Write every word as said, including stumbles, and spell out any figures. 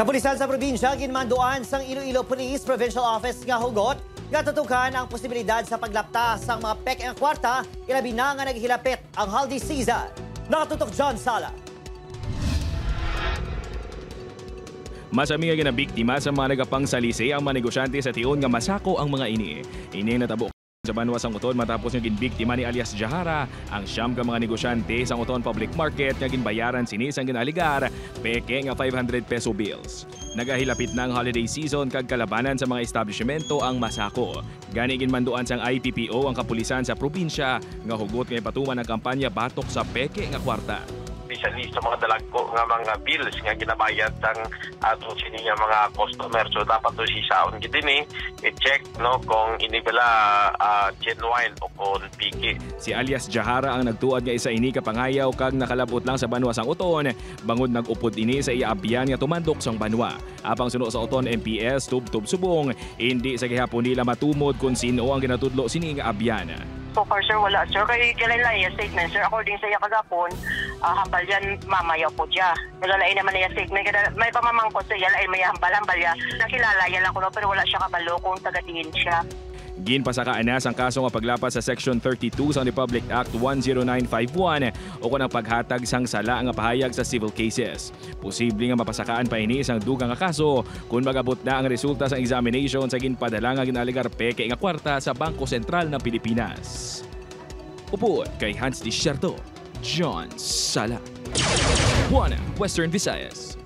Kapulisan sa probinsya ginmanduan sang Iloilo Police Provincial Office nga hugot nga tutukan ang posibilidad sa paglapta sang mga peke nga kwarta, ilabi na nga naghilapit ang holiday season. Nakatutok, John Sala. Masami nga ginabiktima sa mga nagapangsalisay ang mga negosyante sa tion nga masako ang mga ini. Ini ang natabo sa banwa sang Oton matapos nga ginbiktima ni alias Jahara ang siyam ka mga negosyante sang Oton Public Market nga ginbayaran sini sang ginaaligar peke nga five hundred peso bills. Nagahilapit na ang holiday season kag kalabanan sa mga establisyemento ang masako. Gani ginmanduan sang I P P O ang kapulisan sa probinsya nga hugot nga ipatuman ang kampanya batok sa peke nga kwarta. Bisan ni sa mga dalagko nga mga bills nga ginabayad sang ato sini nga mga customer. So dapat to sisaon gid ini, i-check, no, kung ini bala ah, genuine o kung piki. Si alias Jahara ang nagtuad nga isa ini ka pangayaw kag nakalab-ot lang sa banwa sang Oton, bangod nag-upod ini sa iya abyan nga tumandok sang banwa. Apang suno sa Oton M P S, tubtob subong, indi sa gihapon nila matumod kon sin-o ang ginatudlo sini nga abyan. So far, sir, wala, sir. Kay kailan lang iya statement, sir. According sa iya kagapon, ah, hambal yan, mama, yaw po siya. Nagalain naman iya statement. Kada may pamamangkot sa iya, lain may hambal, hambal niya. Nakilala iya lang kuno, pero wala siya kabalo kung taga diin siya. Ginpasakaan na sang kaso nga paglapas sa Section thirty-two sang Republic Act one zero nine five one o kon ang paghatag sang sala nga pahayag sa civil cases. Posible nga mapasakaan pa ini sang dugang nga kaso kon mag-abot na ang resulta sang examination sa ginpadala nga ginaaligar peke nga kwarta sa Bangko Sentral ng Pilipinas. Upod kay Hans Desierto, John Sala, One Western Visayas.